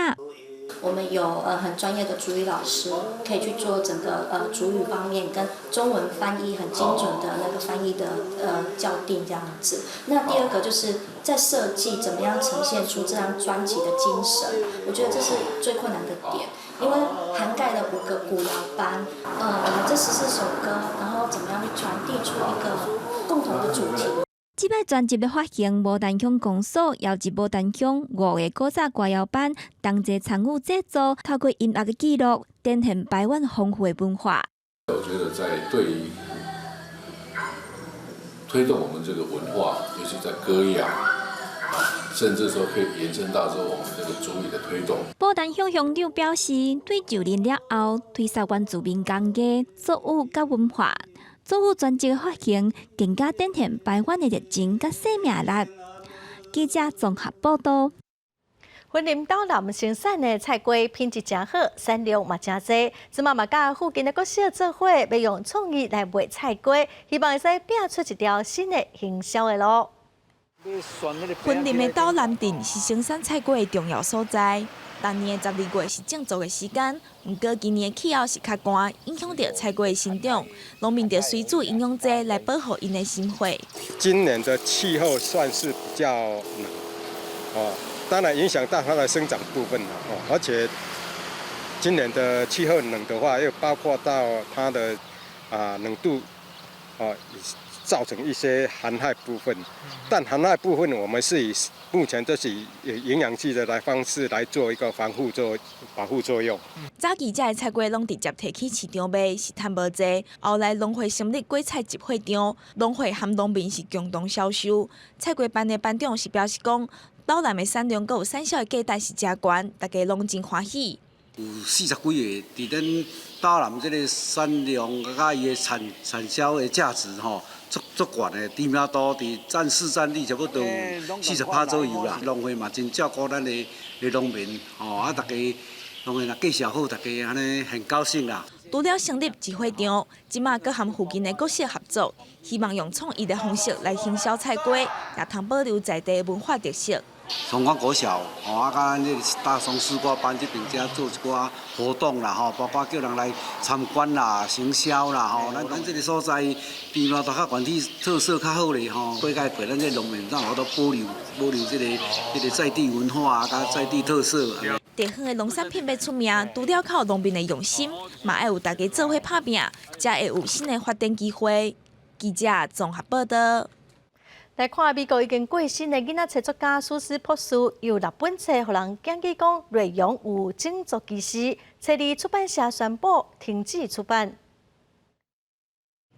我們有很專業的族語老師，可以去做整個族語方面跟中文翻譯很精準的那個翻譯的校訂這樣子。那第二個就是在設計怎麼樣呈現出這張專輯的精神，我覺得這是最困難的點，因為涵蓋了五個古謠班，我們這14首歌，然後怎麼樣去傳遞出一個共同的主題。這擺專輯的發行，牡丹鄉公所邀集牡丹鄉五個古早歌謠班同齊參與製作，透過音樂的記錄，展現排灣豐富的文化。我覺得在對於推動我們這個文化，尤其在歌謠，甚至說可以延伸到說我們這個族語的推動。牡丹鄉鄉長表示，對就任了後，推捒原住民工藝、族語佮文化。族語專輯的發行，更加展現排灣的熱情佮生命力。記者綜合報道。雲林斗南生產的菜瓜品質誠好，產量嘛誠濟。這馬嘛佮附近的國小做伙，欲用創意來賣菜瓜，希望會使拼出一條新的行銷的路。雲林的斗南鎮是生產菜瓜的重要所在。逐年的12月是種植的時間，毋過今年的氣候是較寒，影響著菜瓜的生長。農民著隨注營養劑來保護𪜶的心血。今年的氣候算是比較冷，哦，當然影響到它的生長部分了，哦，而且今年的氣候冷的話，又包括到它的冷度，哦，造成一些寒害部分，但寒害部分我們是以目前都是以營養劑的來方式來做一個防護作保護作用。早期這的菜瓜攏直接提去市場賣，是趁無濟。後來農會成立果菜集會場，農會和農民是共同銷售。菜瓜班的班長是表示講，斗南的產量閣有產銷的價值是誠懸，大家攏真歡喜。有40幾个，佇咱斗南這個產量佮伊的產銷的價值吼，足足懸的，知名度佇佔市佔率差不多有40%左右啦。農會嘛真照顧咱的農民，吼啊，大家當然若介紹好，大家按呢很高興啦。除了成立集會場，這馬閣和附近的國小合作，希望用創意的方式來行銷菜瓜，也通保留在地文化特色。松廣國小，吼啊，佮咱這個大松絲瓜班這邊遮做一寡活動啦，吼，包括叫人來參觀啦、行銷啦，吼，咱這個所在地貌都較原地特色較好咧，吼，過蓋過咱這農民咱有法度保留這個在地文化啊，佮在地特色。地方的農產品欲出名，除了靠農民的用心，嘛愛有大家做伙拍拚，才會有新的發展機會。記者綜合報道。來看美國已經過身的囡仔冊作家蘇斯博士，有六本冊，予人檢舉講內容有種族歧視，冊日出版社宣布停止出版。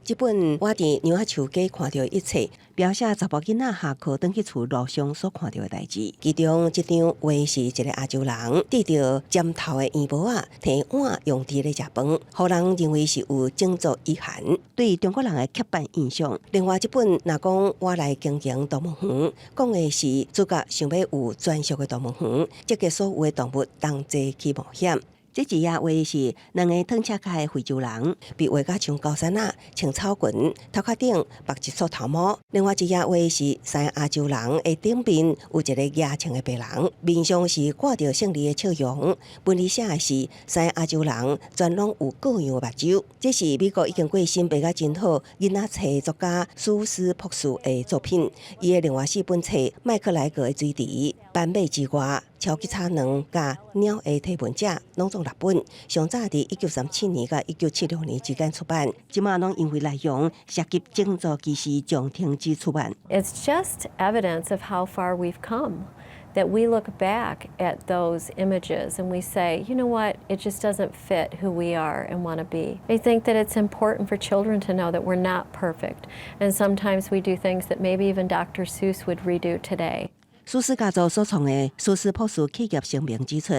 這本我佇娘仔樹下看著一切，描寫查某囡仔下課轉去厝路上所看著的代誌。其中這張畫是一个亞洲人戴著尖頭的圓帽仔，提碗用佇咧食飯，予人認為是有種族意涵，對中國人的刻板印象。另外這本若講我來經營動物園，講的是主角想欲有專屬的動物園，集結所有的動物同齊去冒險。這一頁畫是兩个褪赤跤的非洲人，被畫甲像高山仔，穿草裙，頭殼頂縛一撮頭毛。另外一頁畫是三个亞洲人的頂面有一个牙穿的白人，面上是掛著勝利的笑容。文字寫的是三个亞洲人全攏有各樣的目睭。這是美國已經過身、賣甲真好囡仔冊作家蘇斯博士的作品。伊的另外四本冊《麥克萊格的水池》、《斑馬之外》、超級叉卵佮鳥的提問者，攏總六本，上早佇1937年佮1976年之間出版，這馬攏因為內容涉及種族歧視，將停止出版。 It's just evidence of how far we've come. That we look back at those images and we say, you know what, it just doesn't fit who we are and want to be. I think that it's important for children to know that we're not perfect, and sometimes we do things that maybe even Dr. Seuss would redo today. 蘇斯家族所創的蘇斯博士企業聲明指出，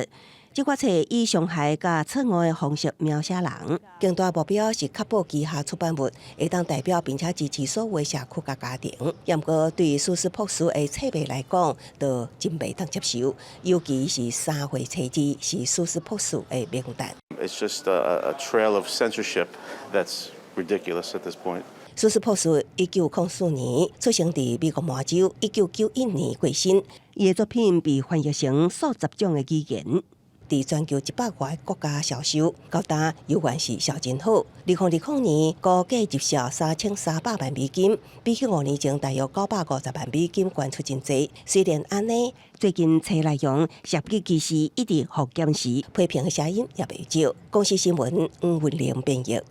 這寡冊以傷害佮錯誤的方式描寫人，更大目標是確保旗下出版物會當代表並且支持所有的社區佮家庭。毋過對蘇斯博士的冊迷來講，就真袂當接受，尤其是三歲冊子是蘇斯博士的名單。 It's just a trail of censorship that's ridiculous at this point. 蘇斯博士1904年出生佇美國麻州，1991年過身。伊的作品被翻譯成數十種的語言，佇全球100外個國家銷售，到今猶原是銷真好。2020年估計入數3300萬美金，比起5年前大約950萬美金懸出真濟。雖然按呢，最近冊內容涉及歧視一直予檢視，批評的聲音也袂少。公視新聞黃文玲編譯。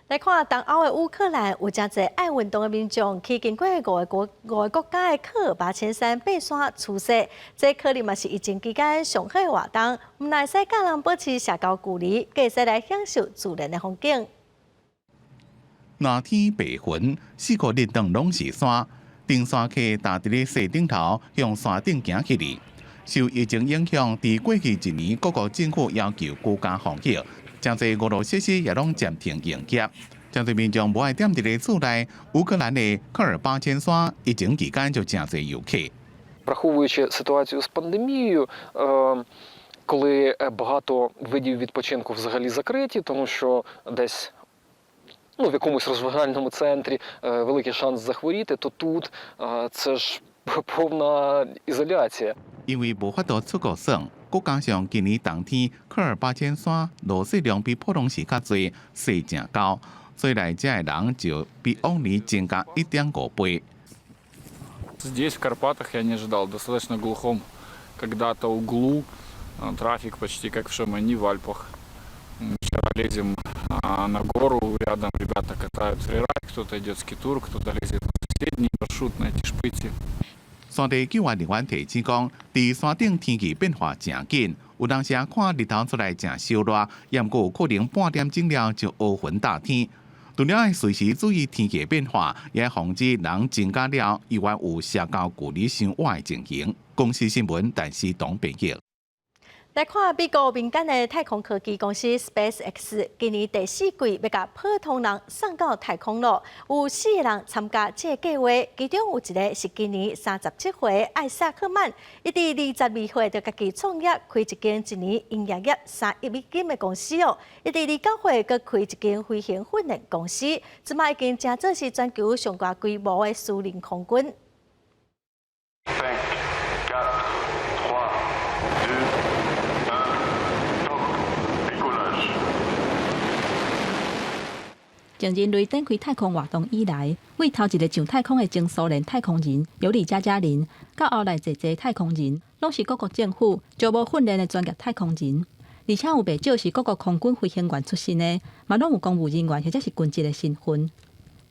來看東歐的烏克蘭，有誠濟愛運動的民眾去經過五個國家的喀爾巴阡山爬山出賽，這可能嘛是疫情期間上好的活動，毋但會使佮人保持社交距離，閣會使來享受自然的風景。藍天白雲，四顧日當攏是山，登山客踏佇咧雪頂頭向山頂行去哩。受疫情影響，佇過去一年，各國政府要求居家防疫。誠濟娛樂設施也攏暫停營業，誠濟民眾無愛踮佇咧厝內。烏克蘭的喀爾巴阡山疫情期間就誠濟遊客。 Враховуючи ситуацію з пандемією, коли багато видів відпочинку взагалі закриті, тому що десь ну, в якомусь розважальному центрі великий шанс захворіти, то тут це ж повна ізоляція. 因為無法度出國耍，閣加上今年冬天喀爾巴阡山落雪量比普通時較濟，雪誠厚，所以來遮的人就比往年增加1.5倍。 Здесь, в Карпатах, я не ожидал. В достаточно глухом когда-то углу. Трафик почти как в Шамони, в Альпах. Вчера лезем на гору, рядом ребята катают фрирайд, кто-то идет скитур, кто-то лезет на соседний маршрут, на эти шпицы. 山地救援人員提醒講，佇山頂天氣變化誠緊，有當時看日頭出來誠燒熱，猶閣有可能半點鐘了就烏雲罩天。除了愛隨時注意天氣變化，也防止人增加了猶原有社交距離傷倚的情形。公視新聞，陳思東編譯。來看美國民間的太空科技公司 SpaceX，今年第四季欲共普通人送到太空囉。有四个人參加這个計劃，其中有一个是今年37歲艾薩克曼，伊佇22歲就家己創業開一間一年營業額3億美金的公司哦。伊佇29歲閣開一間飛行訓練公司，這馬已經成做是全球上大規模的私人空軍。 5, 4, 3, 2, 1, top, décollage. 從人類展開太空活動以來，對頭一个上太空的前蘇聯太空人尤里加加林，到後來濟濟太空人，攏是各國政府招募訓練的專業太空人，而且有袂少是各國空軍飛行員出身的，嘛攏有公務人員或者是軍職的身份。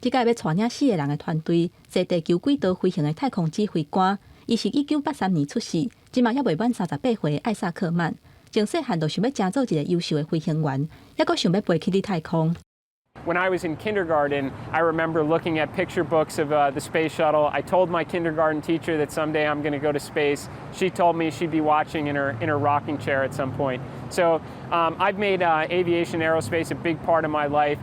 這擺欲帶領四个人的團隊坐地球軌道飛行的太空指揮官，伊是1983年出世，這馬猶未滿38歲的艾薩克曼。從細漢就想欲成做一个優秀的飛行員，猶閣想欲飛去太空。 When I was in kindergarten, I remember looking at picture books of the space shuttle. I told my kindergarten teacher that someday I'm going to go to space. She told me she'd be watching in her rocking chair at some point. So I've made aviation aerospace a big part of my life.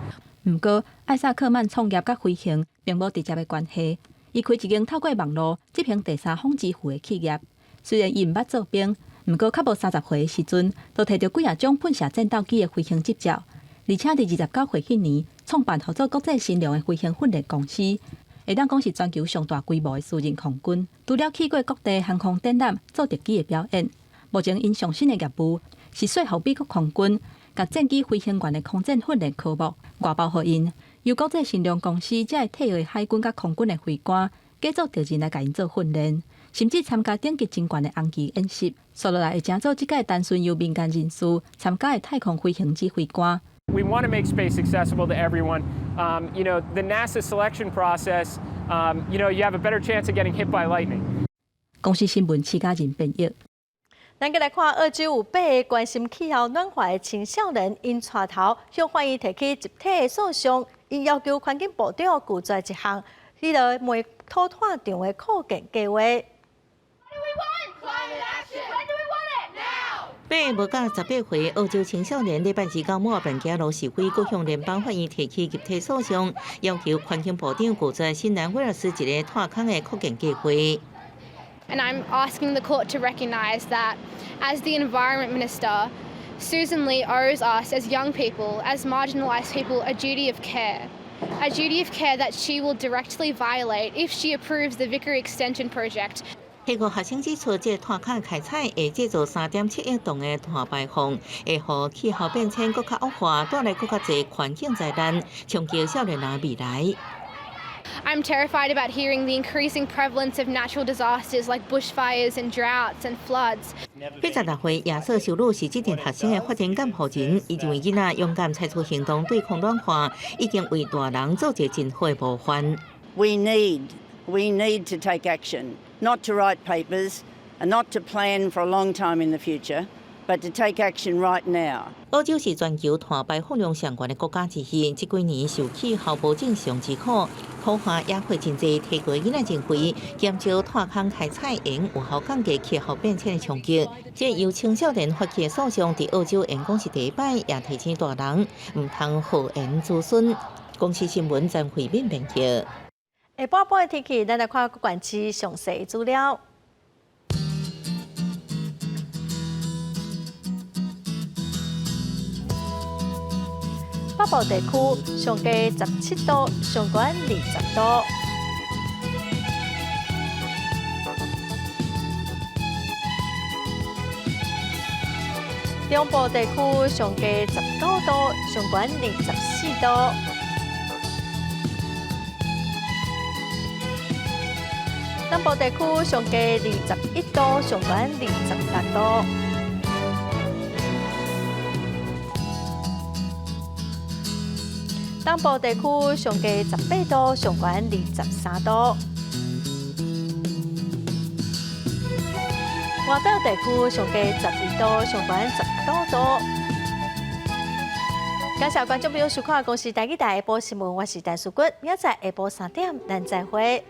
毋過，艾薩克曼創業佮飛行並無直接的關係。伊開一間透過網路執行第三方支付的企業。雖然伊毋捌做兵，毋過較無30歲的時陣，就提著幾若種噴射戰鬥機的飛行執照。而且佇29歲彼年，創辦號做國際新龍的飛行訓練公司，會當講是全球上大規模的私人空軍。除了去過各地航空展覽做特技的表演，目前𪜶上新的業務是說服美國空軍，共戰機飛行員的空戰訓練科目外包予𪜶，由國際新龍公司這个退役海軍佮空軍的飛官，假做敵人來共𪜶做訓練，甚至參加等級真懸的紅旗演習，紲落來會成做這擺單純由民間人士參加的太空飛行指揮官。 We want to make space accessible to everyone. The NASA selection process, you have a better chance of getting hit by lightning. 公視新聞，徐家仁編譯。咱閣來看澳洲有八个關心氣候暖化的青少年，𪜶帶頭向法院提起集體的訴訟，𪜶要求環境部長拒絕一項彼个煤土炭場的擴建計劃。八个無到18歲澳洲青少年禮拜二到墨爾本街頭示威，閣向聯邦法院提起集體訴訟，要求環境部長拒絕新南威爾斯一个炭礦的擴建計劃。 And I'm asking the court to recognise that as the Environment Minister, Sussan Ley owes us as young people, as marginalised people, a duty of care. A duty of care that she will directly violate if she approves the Vickery Extension Project. 彼个學生指出，這个炭礦開採會製造3.7億噸的碳排放，會予氣候變遷閣較惡化，帶來閣較濟環境災難，衝擊少年人未來。 I'm terrified about hearing the increasing prevalence of natural disasters like bushfires and droughts and floods. 86歲亞瑟修女是這陣學生的法定監護人，伊認為囡仔勇敢採取行動對抗暖化，已經為大人做一个真好的模範。 We need to take action, not to write papers and not to plan for a long time in the future, but to take action right now. 澳洲是全球碳排放量上懸的國家之一，這幾年受氣候無正常之苦，苦旱野火真濟，提高囡仔認為減少炭礦開採，會有效降低氣候變遷的衝擊。這由青少年發起的訴訟，佇澳洲會講是第一擺，也提醒大人毋通禍延子孫。公視新聞曾慧敏編輯。下半晡的天氣，咱來看各縣市詳細資料。北部地區上低17度，上懸20度。中部地區上低19度，上懸24度。南部地區上低21度，上懸26度。東部地區上低18度，上懸23度。外島地區上低12度，上懸19度。感謝觀眾朋友收看《公視台語台下晡新聞》，我是陳淑君，明仔載下晡3點，咱再會。